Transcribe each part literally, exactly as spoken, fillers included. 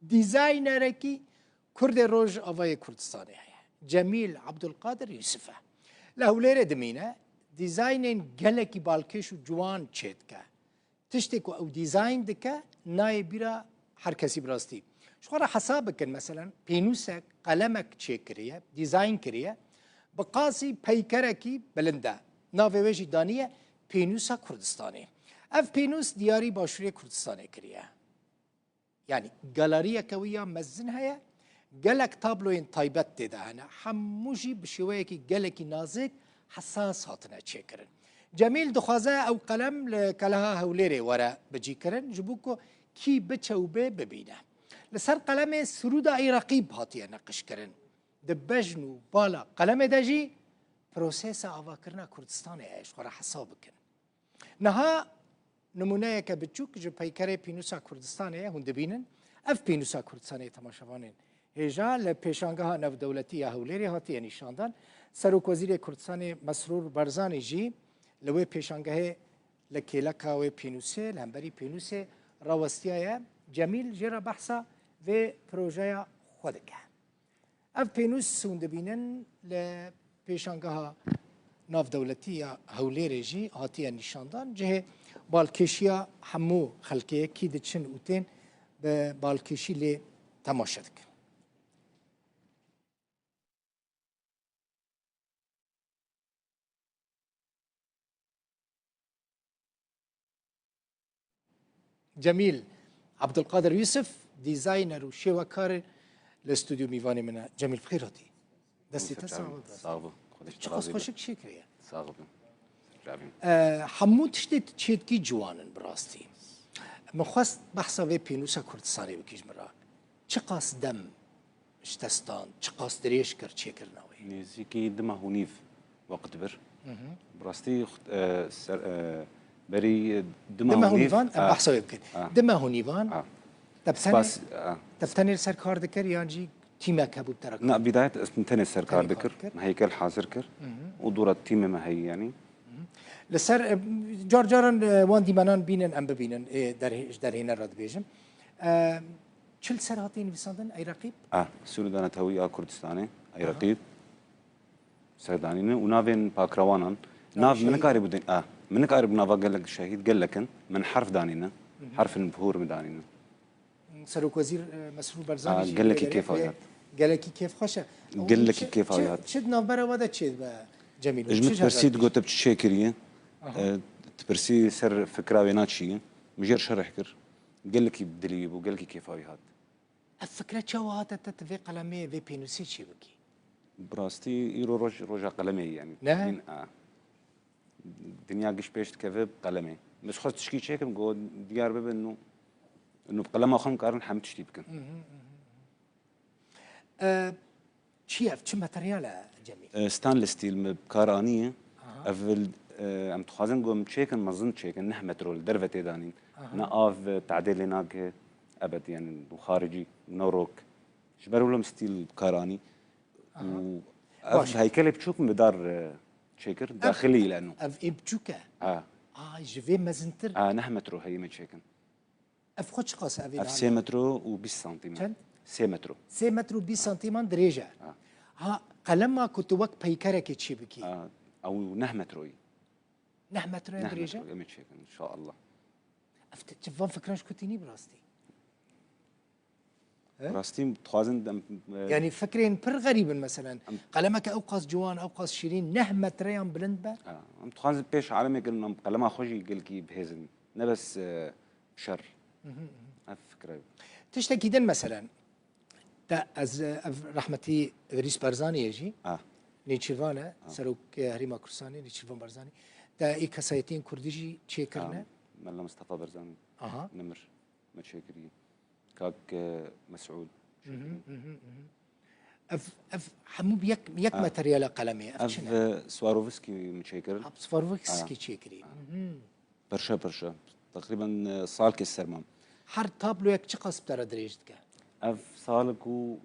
Dîzaynerekî Kurdê Rojavayê Kurdistanê heye. Cemîl Abdulkadir Yusuf e. Li Hewlêrê dimîne, dîzaynên gelekî balkêş û ciwan çêdike. Tiştê ku ew dîzayn dike, nayê bîra her kesî bi rastî. Ji xwe re hesab bikin, meselen, pênûsek, qelemek çêkiriye, dîzayn kiriye, bi qasî peykerekî bilind e. Navê wê jî daniye Pênûsa Kurdistanê. Ev pênûs diyarî Başûrê Kurdistanê kiriye. Yanî galeriyeke wî ya mezin heye, gelek tabloyên taybet tê de hene. Hemû jî bi şêweyekî gelekî nazik, hesas hatine çêkirin. Cemîl dixwaze ew qelem li Keleha Hewlêrê were bicîkirin, ji bo ku kî biçe û bê bibîne. Li ser qelemê Sirûda Îreqîb hatiye neqişkirin. Di bejn û bala qelemê de jî prosesa avakirina Kurdistanê heye, ji xwe re hesab bikin. Niha nimûneyeke biçûk ji peykerê Pînûsa Kurdistanê ye, hûn dibînin. Ev Pînûsa Kurdistanê, temaşevanên hêja, li Pêşangeha Navdewletî ya Hewlêrê hatiye nîşandan. Serokwezîrê Kurdistanê Mesrûr Barzanî jî li wê pêşangehê li kêleka wê pênûsê, li hemberî pênûsê rawestiyaye. Cemîl jê re behsa vê projeya xwe dike. Ev pênûs hûn dibînin li Pêşangeha Navdewletî ya Hewlêrê jî hatiye nîşandan. Cihê balkêşiya hemû xelkê ye, kî diçin û tên bi balkêşî lê temaşe dikin. Cemîl Abdulkadir Yusuf, dîzayner û şêwekar e, li stûdyo mîvanê min e. Cemîl, bi xêr hatî. Destê te sax be. Sax be. Çiqas xweşik çêkiriye. Sax be. Cavîn. E, hemû tiştê tu çêdikî ciwan in bi rastî. Min xwest behsa vê pênûsa Kurdistanê bikî ji min re. Çiqas dem ji te stand, çiqas dirêj kir çêkirina wê? Nêzîkî du mah û nîv wext bir. Hı hı. Bi rastî, e, ser, e, berî du mah û nîv, em behsa wê bikin. Du mah û nîvan, te bi tenê, te bi tenê li ser kar dikir yan jî tîmek hebû te re kar? Na, bidayet ez tenê ser kar dikir. Me heykel hazir kir. Hı hı. Û dûra tîmê me heyî, yanî. Hı hı. Li ser, e, car caran, e, wan dîmenan bînin, em bibînin, ê derhê-, ji derhêner re dibêjim. E, Çi li ser hatiye nivîsandin, ey Reqîb? A, Sûrûda Netewî a Kurdistanê, ey Reqîb. Serdanîne û navên pakrewanan. Nav min nikarîbû din, a, min nikarîbû nava gelek şehîd gelek in. Min herf danîne. Herfin bihûr min danîne. Serokwezîr, e, Mesrûr Barzanî jî gelekî kêfa hat. Gelekî kêfxweş e. Gelekî kêfa hat. Çi di navbera we de çêdibe Cemîl? Ji min pirsî, digote tu çi çêkiriye? E, tu pirsî ser fikra wê na çi ye? Min jê re şerh kir. Gelekî bi dilî wî bû, gelekî kêfa wî hat. Ev fikre çawa hate te, tu vê qelemê, vê pênûsê çê bikî? Bi rastî îro roj, roja qelemê ye, yanî. Ne? Hîn, a. Dinya giş pêş dikeve bi qelemê. Min xwest tişkî çêkim, got diyar bibe, nû, nû bi qelema xwe em karin hemû tiştî bikin. Hı hı, hı hı. E, çi ye ev? Çi materyal e, Cemîl? E, stainless steel me bi kar aniye. Aha. Ev, e, em dixwazin ku em çêkin, mezin çêkin, neh metro li derve tê danîn. Aha. Ne av, e, tadê lê nake ebed, yani, û xaricî, ne rok. Ji ber wilo em steel bi kar anî. Aha. Û ev heykelê biçûk min bi dar, e, çêkir, daxilî île nû. Ev ê biçûk e? Ha. Ay, ji vê mezintir. Ha, neh metro heye me çêkin. Ev xwe çiqas e, ev ê? Ev sê metro û bîst santîm e. Çend? Sê metro. Sê metro û bîst santîman dirêj e. Ha. Ha, qelema ku tu wek peykerekê çê bikî? Ha, ew neh metroyî. Neh metroyan dirêj e? Neh metro, em ê çêkin, inşallah. Ev te, tu van fikran ji ku tînî bi rastî? He? Rastî dixwazin em, e, Yanî fikrên pir xerîb in, meselen. Em qelemeke ew qas ciwan, ew qas şîrîn, neh metreyan bilind be? Ha, em dixwazin pêş alemê kirin, em qelema xwe jî gelkî bihêzin. Ne bes, e, şer. Hı hı, hı hı. Ev fikre. Tiştekî din, meselen, te ez, ev rehmetî Îdrîs Barzanî ye jî, ha, nêçîrvan e, ha, Serok, e, Herêma Kurdistanê, Nêçîrvan Barzanî. Te ê kesayetiyên kurdî jî çêkirine? Ha, Mela Mistefa Barzanî. Aha. Nimir me çêkiriye. Kak, e, Mesûd. Hı hı, hı hı, hı hı. Ev, ev hemû bi yek, yek, ha, materyala qelemê ye. Ev, ev çi ne? E, Swarovski min çêkirin. Ha, Swarovski, ha, çêkirî. Ha. Hı hı. Perşe perşe. Teqrîben, e, salkê ser mam. Her tabloyek çiqas bi te re dirêj dike? Ev salik û,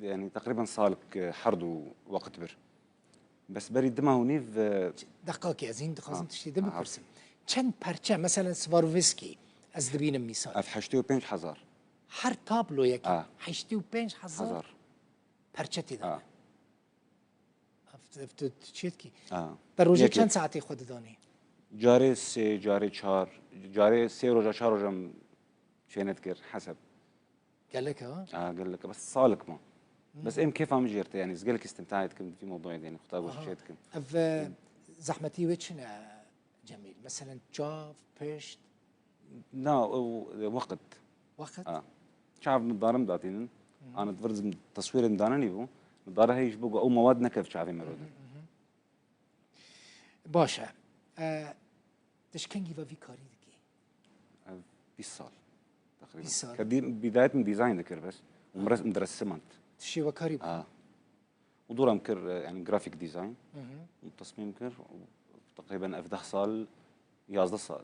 yani, teqrîben salik, e, her du weqt bir. Bes berî du mah û nîv, e, Ç-, deqakê, ez hîn dixwazim, ha, tiştê din, ha, bipirsim. Çend perçe, meselen Swarovski, ez dibînim mîsal. Ev heştê û pênc hezar. Her tabloyekî Ah. heştê û pênc hezar Hezar. perçe tê de Ah. ne. Ev, ev tu, tu çê dikî? Ah. Te rojê Yekê. çend saetê xwe didanî? Carê sê, carê çar, carê sê roja, çar roja min çê nedikir, heseb. Gelek e, ha? Ah, gelek e. Bes salek ma. Hmm. Bes em kêfa min jê re tê, yanî ez gelek îstimtayê dikim, vî mewdûyê de, yanî xwe ta goş Aha. çê dikim. Ev, e, Hmm. zehmetî wê çi ne, Cemîl? Meselen çav, pişt? Na, o, e, weqt. Weqt? Ah. Çav min darim datînin. Hmm. Ana divir zim teswîrê min danenî bû. Min dara hey ji bo ku ew mewad nekev çavê me rode. Mhm, mhm. Baş e. E, tu ji kengî ve vî karî dikî? Ev bîst sal. Teqrîben. Bîst sal. Ke dî-, bidayet min dîzayn dikir bes. Û min res-, min diresimand. Tu şêwekarî bû? Ah. Û dora min kir, e, yani grafik dîzayn. Mhm. Û tesmîm kir. Û teqrîben ev deh sal, yazdeh sal,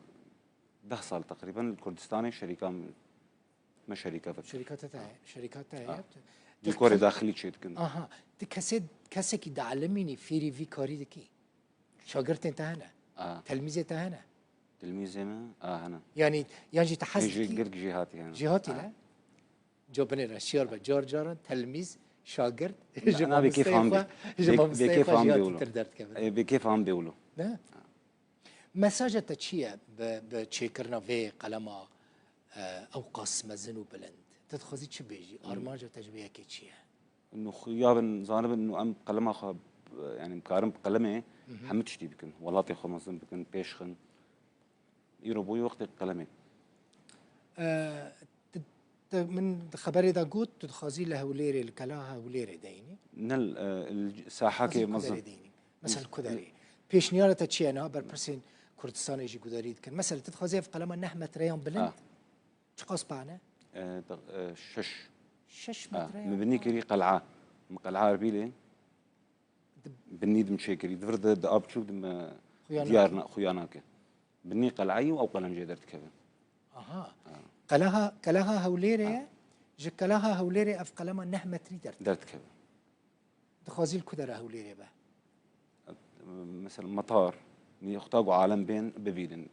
deh sal teqrîben li Kurdistanê şerîka min, me şerîka vekir. Şerîka te heye, şerîka te heye. Ha. Tu Dîkorê kes- daxilî çê dikin. Aha. Tu kesê, kesekî dielimînî fêrî vî karî dikî? Şagirtên te hene? Ha. Telmîzê te hene? Tilmîzê me? A, hene. Yanî, yan jî te hez Jî dikî? Girk jî hatî hene. Jî hatî Ha. ne? Ca binêre, şiyar be. Car caran telmîz, şagirt, Na, ji navê kêf mamosteyê han bê. xwe, ji Bê, mamosteyê bê kêf xwe han jî bê wilo. hatîtir derdikevin. E, bê kêf han bê wilo. Ne? Mesaja te çi ye bi, bi çêkirina vê qelema, e, ew qas mezin û bilind? Tu dixwazî çi bêjî? Armanca te ji vê yekê çi ye? Û xuya bin, zanibin û em qelema xwe, yani, em karin bi qelemê Hı hı. hemû tiştî bikin. Welatê xwe mezin bikin, pêş xin. Îro bûyî wextê qelemê. E, tu, tu min di xeberê de got, tu dixwazî li Hewlêrê, li Kela Hewlêrê deyînî? Ne, e, li sahakê Dixwazî mezin. Kuderê deyînî. Mesela Kuderê. Pêşniyara te çi ye niha berpirsên Kurdistanê jî gudarî dikin? Mesela tu dixwazî ev qelema neh metreyan bilind? Ha. Çiqas pane? E, de-, e, şeş. Şeş Ha, metre ya. Min binî kirî qel'a. Min qel'a Erbîlê. Di- Binî dim çêkirî. Divir de, di av çûk dim, e, Xuya diyar nake. na-, xuya nake. Binî qel'ayî û ew qelem jê derdikeve. Aha. Ha. Qeleha, Keleha Hewlêrê Ha. ye. Ji Keleha Hewlêrê ev qelema neh metrî derdikeve. Derdikeve. Dixwazî li ku dera Hewlêrê be? Mesela metar, nî xwe ta ku alem bên bibînin.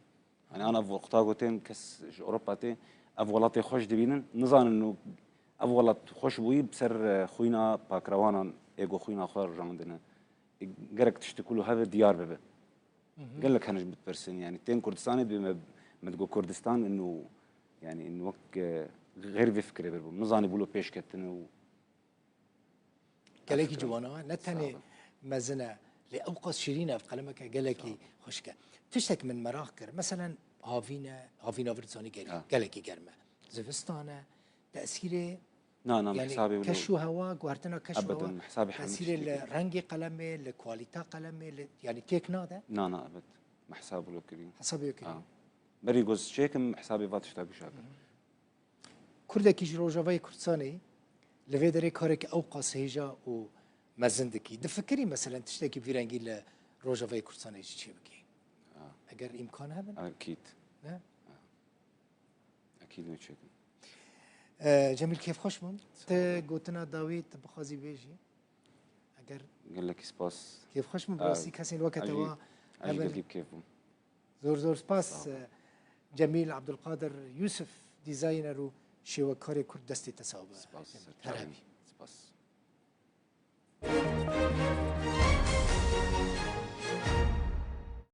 Hani ana xwe ta ku tên kes ji Ewropa tê, ev welatê xweş dibînin, nizanin û ev welat xweş bûyî bi ser, e, xwîna pakrewanan ê ku xwîna xwe rijandine. E, gerek tiştik wilo heve diyar bibe. Hı hı. Gelek hene ji bipirsin, yani tên Kurdistanê dibê me, me digo Kurdistan in û, yani in wek, e, xêr vê fikirê bir bû. Nizanî wilo pêş ketine û Gelekî Afrika. ciwana, ne Sağ tenê olun. mezin e, lê ew qas şîrîn e, ev qelemeke gelekî Sağ olun. xweşik e. Tiştek min meraq kir. Meselen havîn e, havîna vir zanî gelî, Ha. gelekî germ e. Zivistan e, tesîrê, Na, na, yanî hesabê wilo. keş û hewa, guhertina keş û Ebeden, hewa, hesabê hemû tesîrê tiştê li kirî. rengê qelemê, li kwalîta qelemê, li, yanî têk nade? Na, na, ebed. Me hesab wilo kirî. Hesabê wilo kirî. Ha. Berî goz çêkim, hesabê va tişta guşa kir. Hı hı. Kurdekî ji Rojavayê Kurdistanê li vê derê karekî ew qas hêja û mezin dikî. Difikirî meselen tiştekî vî rengî li Rojavayê Kurdistanê jî çêbikî? Ha. Eger îmkan hebin? Ekîd. Ne? Ha. Ekîd wê çêkin. E, Cemîl kêfxweş bûm. Sağ ol. Ti gotina dawî tu bixwazî bêjî? Eger Gelekî spas. Kêfxweş bûm, bi rastî kesên weke te wa hebin. Ez jî gelkî bi kêf bûm. Zor zor spas. Sağ ol. Cemîl Abdulkadir Yusuf, dîzayner û şêwekarê Kurd, destê te sax be. Spas, Cemîl. Her serçavî. Hebî. Spas.